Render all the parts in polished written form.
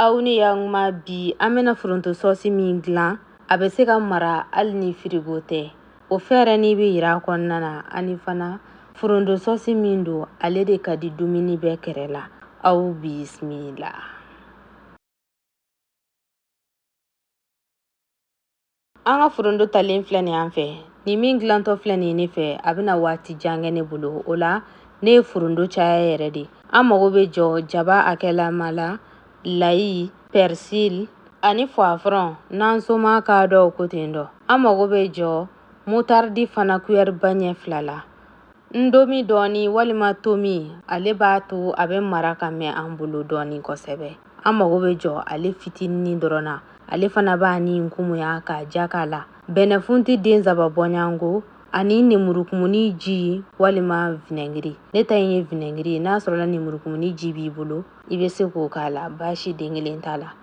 Aw ni yakuma bi an bɛna foronto sɔsi min dilan, a bɛ se ka mara hali ni firigo tɛ. O fɛɛrɛ ni bɛ yira a kɔnɔna na, ani fana foronto sɔsi min don, ale de ka di dumuni bɛɛ kɛrɛ la. Aw bisimila. An ka foronto talen filɛ nin an fɛ, nin min dilantɔ filɛ nin ne fɛ, a bɛna waati jan kɛ ne bolo. O la ne ye foronto caya yɛrɛ de. An mago bɛ jɔ jaba hakɛlama la, layi, persil ani poivron, n'an soma k'a dɔw ko ten dɔ. An mago bɛ jɔ mutardi fana kuyɛri ba ɲɛ 2 la. Ndomi dɔɔni walima tomi, ale b'a to a bɛ mara ka mɛn an bolo dɔɔni kosɛbɛ. An mago bɛ jɔ ale fitinin dɔrɔn na, ale fana b'a ni kumuya k'a ja k'a la. Bɛnɛfunti den 3 bɔɲɔgɔnko ani nemurukumuni ji walima vinɛgiri. Ne ta in ye vinɛgiri ye, n'a sɔrɔla nemurukumuni ji b'i bolo i bɛ se k'o k'a la, baasi den kelen t'a la.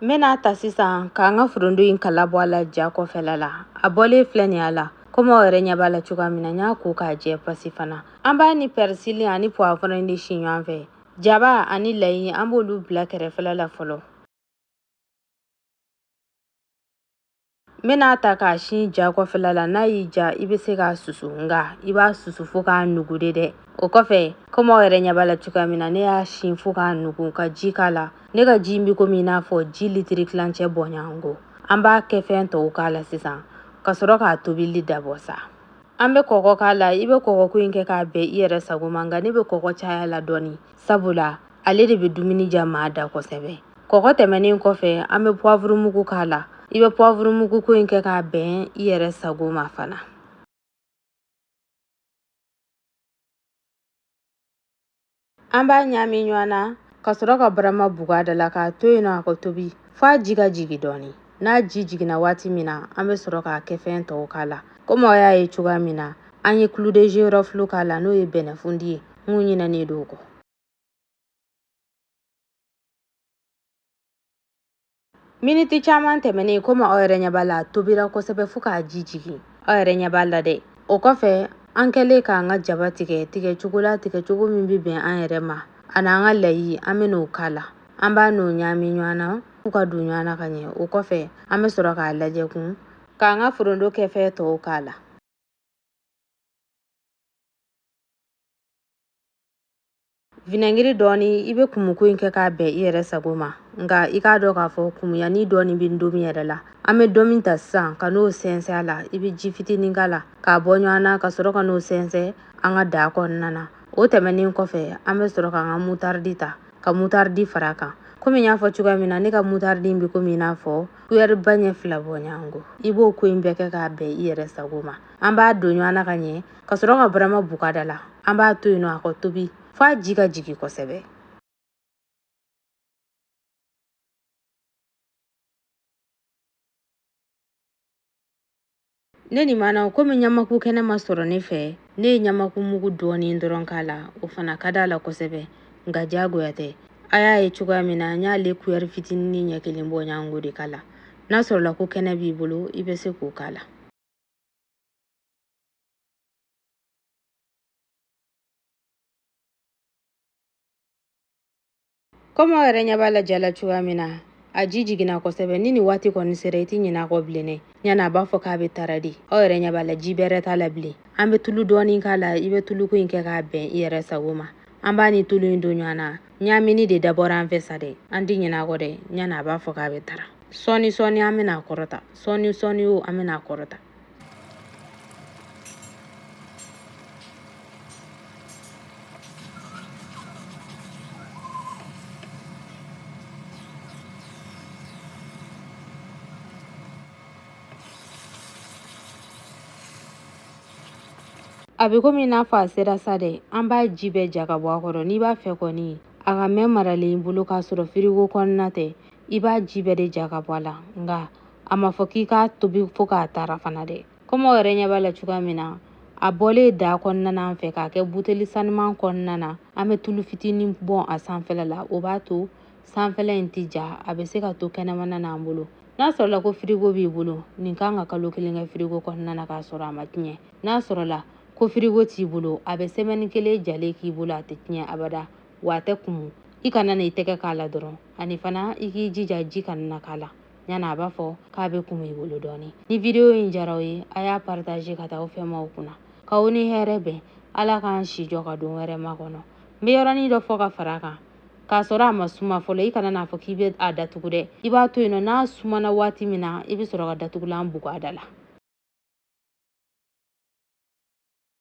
N bɛna ta sisan k'an ka foronto in kala bɔ a la ja kɔfɛla la. A bɔlen filɛ nin y'a la, komi aw yɛrɛ ɲɛ b'a la cogoya min na, n y'a ko k'a jɛ pasi fana. An b'a ni persil ani poivron in de si ɲɔgɔn fɛ. Jaba ani layi an b'olu bila kɛrɛfɛla la fɔlɔ. N bɛna ta k'a sin ja kɔfɛla la, n'a y'i ja i bɛ se k'a susu, nka i b'a susu fo k'a nugu de dɛ. O kɔfɛ, komi aw yɛrɛ ɲɛ b'a la cogoya min na, ne y'a sin fo k'a nugu ka ji k'a la. Ne ka ji in bɛ komi i n'a fɔ ji litiri tilancɛ bɔɲɔgɔnko. An b'a kɛ fɛn tɔw k'a la sisan ka sɔrɔ k'a tobili dabɔ sa. An bɛ kɔgɔ k'a la, i bɛ kɔgɔko in kɛ k'a bɛn i yɛrɛ sago ma, nka ne bɛ kɔgɔ caya la dɔɔni, sabula ale de bɛ dumuni diya maa da kosɛbɛ. Kɔgɔ tɛmɛnen kɔfɛ, an bɛ poivre mugu k'a la. I bɛ poivre mugu ko in kɛ k'a bɛn i yɛrɛ sago ma fana. An b'a ɲagami ɲɔgɔn na ka sɔrɔ ka barama bugu a da la k'a to yen nɔ a ka tobi f'a ji ka jigin dɔɔni. N'a ji jiginna waati min na, an bɛ sɔrɔ k'a kɛ fɛn tɔw k'a la. Komi aw y'a ye cogoya min na, an ye clou de girofle k'a la, n'o ye bɛnɛfundi ye. N kun ɲinɛnen don o kɔ. Miniti caman tɛmɛnen, komi aw yɛrɛ ɲɛ b'a la, a tobira kosɛbɛ fo k'a ji jigin. Aw yɛrɛ ɲɛ b'a la dɛ. O kɔfɛ, an kɛlen k'an ka jaba tigɛ tigɛcogo la, tigɛcogo min bɛ bɛn an yɛrɛ ma, ani an ka layi, an bɛ n'o k'a la. An b'a n'o ɲagami ɲɔgɔn na f'u ka don ɲɔgɔn na ka ɲɛ. O kɔfɛ, an bɛ sɔrɔ k'a lajɛ kun k'an ka foronto kɛfɛn tɔw k'a la. Vinɛgiri dɔɔni, i bɛ kumuko in kɛ k'a bɛn i yɛrɛ sago ma, nka i k'a dɔn k'a fɔ kumuyani dɔɔni bɛ ndomi yɛrɛ la. An bɛ dɔ min ta sisan ka n'o sɛnsɛn a la, i bɛ ji fitinin k'a la k'a bɔ ɲɔgɔn na ka sɔrɔ ka n'o sɛnsɛn an ka daa kɔnɔna na. O tɛmɛnen kɔfɛ, an bɛ sɔrɔ k'an ka mutardi ta ka mutardi fara a kan. Komi n y'a fɔ cogoya min na, ne ka mutardi in bɛ komi i n'a fɔ kuyɛri ba ɲɛ 2 bɔɲɔgɔnko. I b'o ko in bɛɛ kɛ k'a bɛn i yɛrɛ sago ma. An b'a don ɲɔgɔn na ka ɲɛ ka sɔrɔ ka barama bugu a da la. An b'a to yen nɔ a ka tobi f'a ji ka jigin kosɛbɛ. Ne nin mana, komi ɲamaku kɛnɛ ma sɔrɔ ne fɛ, ne ye ɲamaku mugu dɔɔni dɔrɔn k'a la. O fana ka d'a la kosɛbɛ, nka diyagoya tɛ. A y'a ye cogoya min na, n y'ale kuyɛri fitinin ɲɛ 1 bɔ ɲɔgɔnko de k'a la. N'a sɔrɔla ko kɛnɛ b'i bolo, i bɛ se k'o k'a la. Komi aw yɛrɛ ɲɛ b'a la ja la cogoya min na, a ji jiginna kosɛbɛ. Ni nin waati kɔni sera, i tɛ ɲinɛ a kɔ bilen dɛ. Ɲani a b'a fɔ k'a bɛ taara de. Aw yɛrɛ ɲɛ b'a la, ji bɛrɛ t'a la bilen. An bɛ tulu dɔɔni k'a la, i bɛ tuluko in kɛ k'a bɛn i yɛrɛ sago ma. An b'a ni tulu in don ɲɔgɔn na. Ɲaamini de dabɔra an fɛ sa dɛ. An tɛ ɲinɛ a kɔ dɛ. Ɲani a b'a fɔ k'a bɛ taara. Sɔɔni sɔɔni an bɛna a kɔrɔta. Sɔɔni sɔɔni o an bɛna a kɔrɔta. A bɛ komi i n'a fɔ a sera sa dɛ. An b'a ji bɛɛ ja ka bɔ a kɔrɔ. N'i b'a fɛ kɔni a ka mɛn maralen i bolo k'a sɔrɔ firigo kɔnɔna tɛ, i b'a ji bɛɛ de ja ka bɔ a la. Nka a ma fɔ k'i k'a tobi fo k'a taara fana dɛ. Komi aw yɛrɛ ɲɛ b'a la cogoya min na, a bɔlen daa kɔnɔna na an fɛ k'a kɛ buteli sanuman kɔnɔna na, an bɛ tulu fitinin bɔn a sanfɛla la. O b'a to sanfɛla in tɛ ja, a bɛ se ka to kɛnɛmana n'an bolo. N'a sɔrɔla ko firigo b'i bolo, nin kan ka kalo 1 kɛ firigo kɔnɔna na k'a sɔrɔ a ma tiɲɛ. N'a sɔrɔla ko firigo t'i bolo, a bɛ semaine 1 jalen k'i bolo, a tɛ tiɲɛ abada, wa a tɛ kumu. I kana na i tɛgɛ k'a la dɔrɔn, ani fana i k'i jija ji kana na k'a la, yanni a b'a fɔ k'a bɛ kumu i bolo dɔɔni. Ni vidéo in diyara aw ye, a y'a partager ka taa aw fɛnmaw kunna. K'aw ni hɛrɛ bɛn, Ala k'an si jɔ ka don wɛrɛ makɔnɔ. N bɛ yɔrɔnin dɔ fɔ ka fara a kan. K'a sɔrɔ a ma suma fɔlɔ, i kana n'a fɔ k'i bɛ a datugu dɛ. I b'a to yen nɔ, n'a sumana waati min na, i bɛ sɔrɔ ka datugulan bugu a da la.